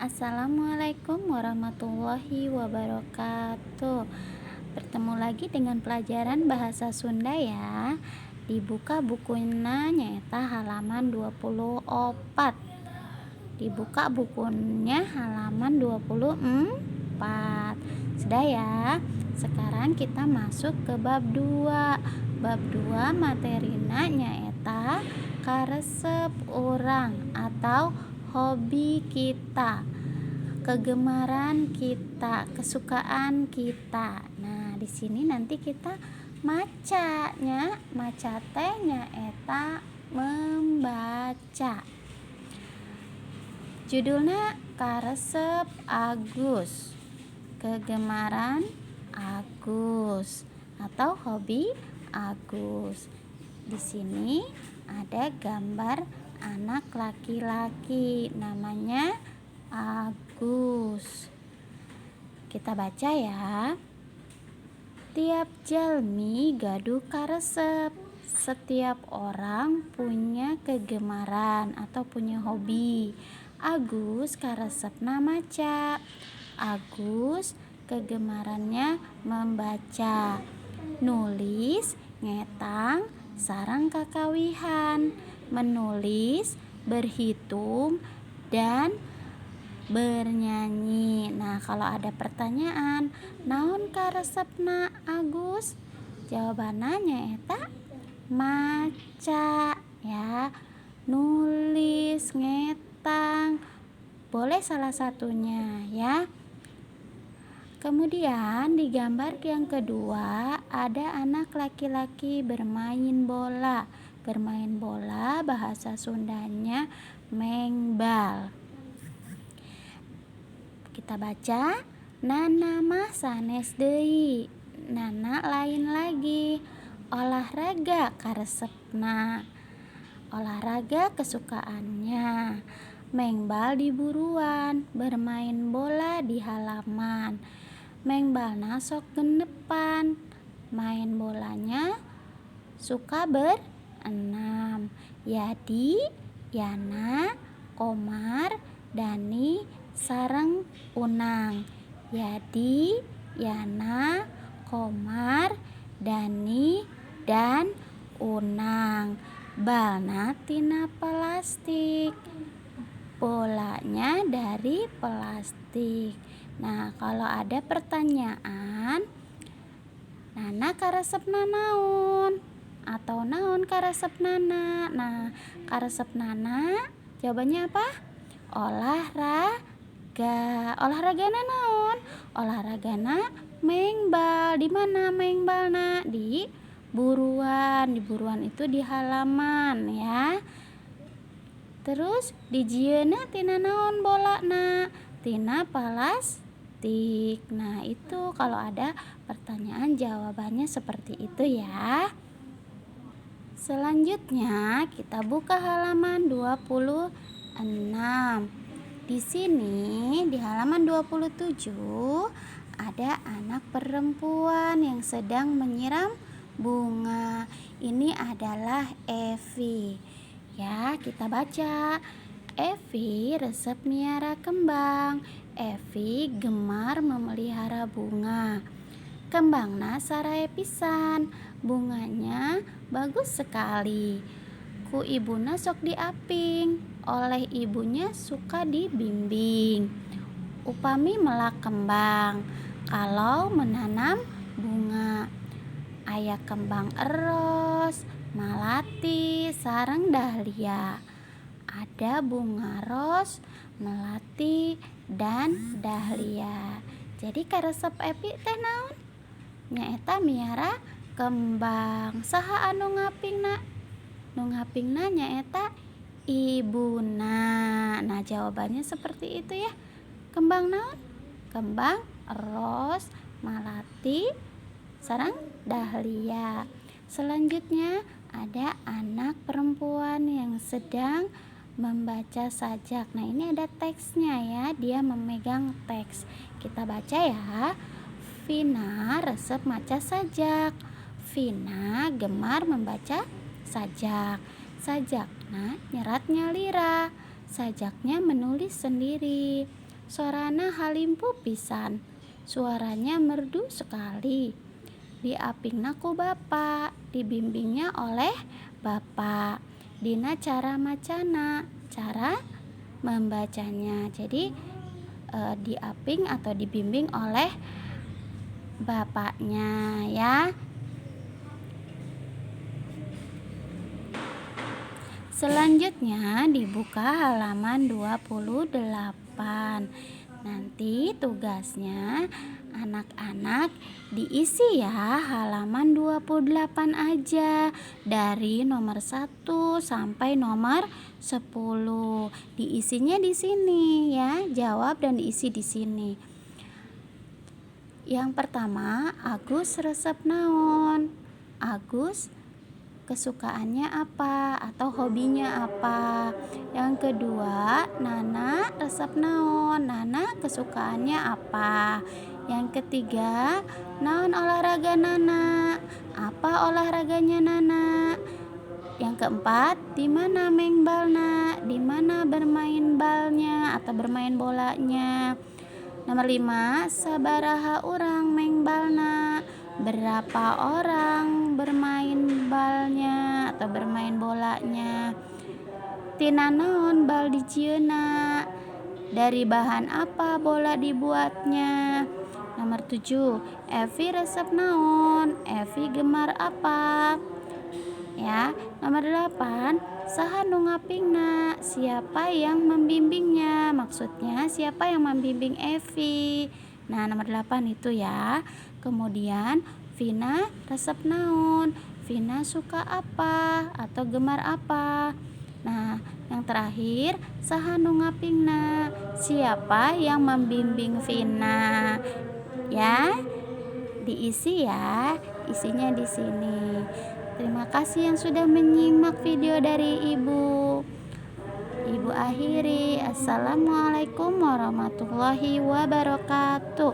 Assalamualaikum warahmatullahi wabarakatuh. Bertemu lagi dengan pelajaran bahasa Sunda ya. Dibuka bukunya nyaeta halaman 24. Dibuka bukunya halaman 24. Sudah ya. Sekarang kita masuk ke bab 2. Bab 2 materina nyaeta karesep urang atau hobi kita, kegemaran kita, kesukaan kita. Nah, di sini nanti kita macanya, maca teh nyaeta membaca. Judulnya Karesep Agus. Kegemaran Agus atau hobi Agus. Di sini ada gambar anak laki-laki namanya Agus. Kita baca ya. Tiap jalmi gaduh karesep. Setiap orang punya kegemaran atau punya hobi. Agus karesepna maca. Agus kegemarannya membaca, nulis, ngetang, sareng kakawihan, menulis, berhitung, dan bernyanyi. Nah, kalau ada pertanyaan, naon karesepna Agus? Jawabannya nyaeta maca ya, nulis, ngetang, boleh salah satunya ya. Kemudian di gambar yang kedua ada anak laki-laki bermain bola. Bermain bola bahasa Sundanya mengbal. Kita baca, Nana mah sanes deui. Nana lain lagi. Olahraga karesepna. Olahraga kesukaannya. Mengbal di buruan, bermain bola di halaman. Mengbalna sok genepan, main bolanya suka berenam. Yadi, Yana, Komar, Dani, sareng Unang. Yadi, Yana, Komar, Dani, dan Unang. Balna tina plastik. Bolanya dari plastik. Nah, kalau ada pertanyaan, Nana karesepna naon? Atau naon karesep Nana? Nah, karesep Nana jawabannya apa? Olahraga. Olahragana naon? Olahragana mengbal. Di mana mengbalna? Di buruan. Di buruan itu di halaman ya. Terus dijieunna tina naon bolana? Tina plastik. Nah, itu kalau ada pertanyaan jawabannya seperti itu ya. Selanjutnya kita buka halaman 26. Di sini di halaman 27 ada anak perempuan yang sedang menyiram bunga. Ini adalah Evi. Ya, kita baca. Evi resep miara kembang. Evi gemar memelihara bunga. Kembangna sarae pisan. Bunganya bagus sekali. Ku ibuna sok diaping. Oleh ibunya suka dibimbing. Upami melak kembang. Kalau menanam bunga. Aya kembang eros, malati, sareng dahlia. Ada bunga ros, melati, dan dahlia. Jadi karesep Epi teh naon? Nyaeta miara kembang. Saha anu ngapingna? Nu ngapingna nyaeta ibuna. Nah, jawabannya seperti itu ya. Kembang naon? Kembang ros, malati, sareng dahlia. Selanjutnya ada anak perempuan yang sedang membaca sajak. Nah, ini ada teksnya ya. Dia memegang teks. Kita baca ya. Vina resep maca sajak. Vina gemar membaca sajak. Sajakna nyerat nyalira. Sajaknya menulis sendiri. Sorana halimpu pisan. Suaranya merdu sekali. Diapingna ku bapak, dibimbingnya oleh bapak. Dina cara macana, cara membacanya. Jadi diaping atau dibimbing oleh bapaknya ya. Selanjutnya dibuka halaman 28. Nanti tugasnya anak-anak diisi ya halaman 28 aja, dari nomor 1 sampai nomor 10. Diisinya di sini ya, jawab dan diisi di sini. Yang pertama, Agus resep naon? Agus kesukaannya apa atau hobinya apa? Yang kedua, Nana resep naon? Nana kesukaannya apa? Yang ketiga, naon olahraga Nana? Apa olahraganya Nana? Yang keempat, di mana main balna? Di mana bermain balnya atau bermain bolanya? Nomor 5, sabaraha urang main balna? Berapa orang bermain balnya atau bermain bolanya? Tina naon bal dijieunna? Dari bahan apa bola dibuatnya? Nomor 7, Evi resep naon? Evi gemar apa? Ya, nomor 8, saha nu ngapingna? Siapa yang membimbingnya? Maksudnya siapa yang membimbing Evi? Nah, nomor 8 itu ya. Kemudian Vina resep naon? Vina suka apa atau gemar apa? Nah, yang terakhir, saha nu ngapingna? Siapa yang membimbing Vina? Ya, diisi ya, isinya di sini. Terima kasih yang sudah menyimak video dari Ibu. Ibu akhiri. Assalamualaikum warahmatullahi wabarakatuh.